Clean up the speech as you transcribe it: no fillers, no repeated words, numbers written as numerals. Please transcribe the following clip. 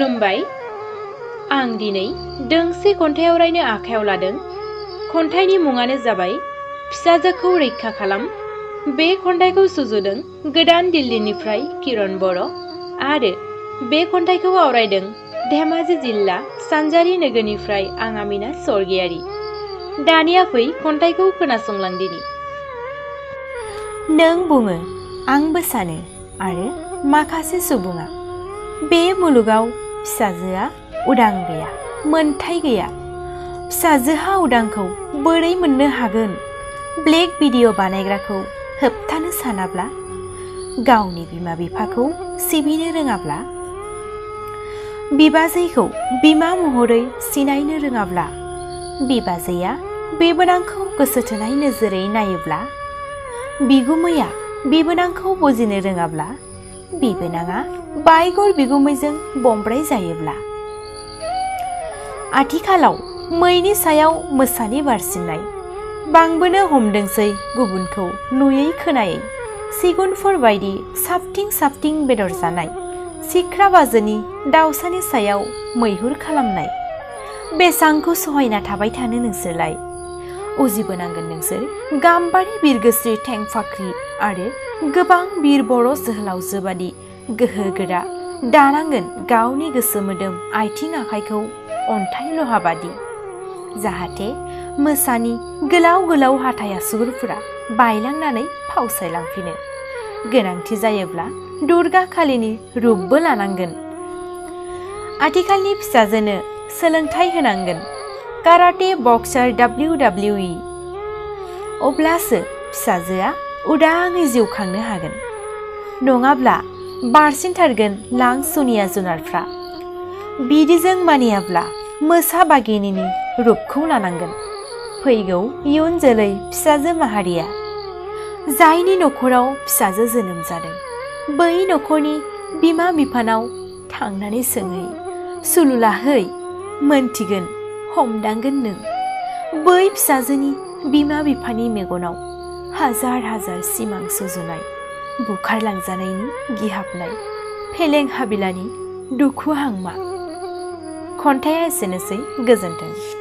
खुलुमबाय। आं दिनै दोंसे खन्थाइ आवरायनो आखायाव लादों। खन्थाइनि मुङानो जाबाय फिसाजोखौ रैखा खालाम। बे खन्थाइखौ सुजुदों गोदान दिल्लीनिफ्राय किरण बर' आरो बे खन्थाइखौ आवरायदों धेमाजि जिल्ला सानजारि नोगोरनिफ्राय आं आमिना स्वर्गियारि। दानिया फै खन्थाइखौ खोनासंलांदिनि। नों बुङो, आंबो सानो आरो माखासे सुबुङा बे मुलुगाव फिसाजोआ उदां गैया, मोनथाय गैया। फिसाजोहा उदांखौ बोरै मोननो हागोन? ब्लेक भिडिअ बानायग्राखौ होबथानो सानाब्ला, गावनि बिमा बिफाखौ सिबिनो रोङाब्ला, बिबाजैखौ बिमा महरै सिनायनो रोङाब्ला, बिबाजैया बिबोनांखौ गोसोथोनाय नोजोरै नायोब्ला, बिगुमैया बिबोनांखौ बुजिनो रोङाब्ला, बिबोनाङा बायगर बिगुमैजों बमब्राय जायोब्ला। आथिखालाव मैनि सायाव मोसानि बारसिननाय बांबोनो हमदोंसै गुबुनखौ नुयै खोनायै। सिगुनफोर बायदि साबथिं साबथिं बेदर जानाय, सिख्रा बाजोनि दाउसानि सायाव मैहुर खालामनाय। बेसांखौ सहायना थाबाय थानो नोंसोरलाय? उजिबोनांगोन नोंसोर गाम्बारि बिरगोस्रि थेंफाख्रि आरो गोबां बिर बर' जोहोलावजो बादि गोहोगोरा दानांगोन गावनि गोसो मोदोम आथिं आखाइखौ अन्थाइ लहा बादि। जाहाथे मोसानि गोलाव गोलाव हाथाइ आसुगुरफोरा बायलांनानै फावसायलांफिनो। गोनांथि जायोब्ला दुर्गा कालिनि रुपबो लानांगोन। आथिखालनि फिसाजोनो सोलोंथाइ होनांगोन काराटे, बक्सार, WWE। अब्लासो फिसाजोआ उदाङै जिउ खांनो हागोन। नङाब्ला बारसिनथारगोन लां सनिया जुनारफ्रा। बिदिजों मानियाब्ला मोसा बागिनिनि रुपखौ लानांगोन फैगौ इयुन जोलै फिसाजो माहारिया। जायनि न'खराव फिसाजो जोनोम जादों बै न'खरनि बिमा बिफानाव थांनानै सोंहै, सुलुलाहै, मोनथिगोन, हमदांगोन नों। बै फिसाजोनि बिमा बिफानि मेगनाव हाजार हाजार सिमां सुजुनाय, बुखारलांजानायनि गिहाबनाय, फेलें हाबिलानि दुखु हांमा। खन्थाइया एसेनोसै। गोजोन्थों।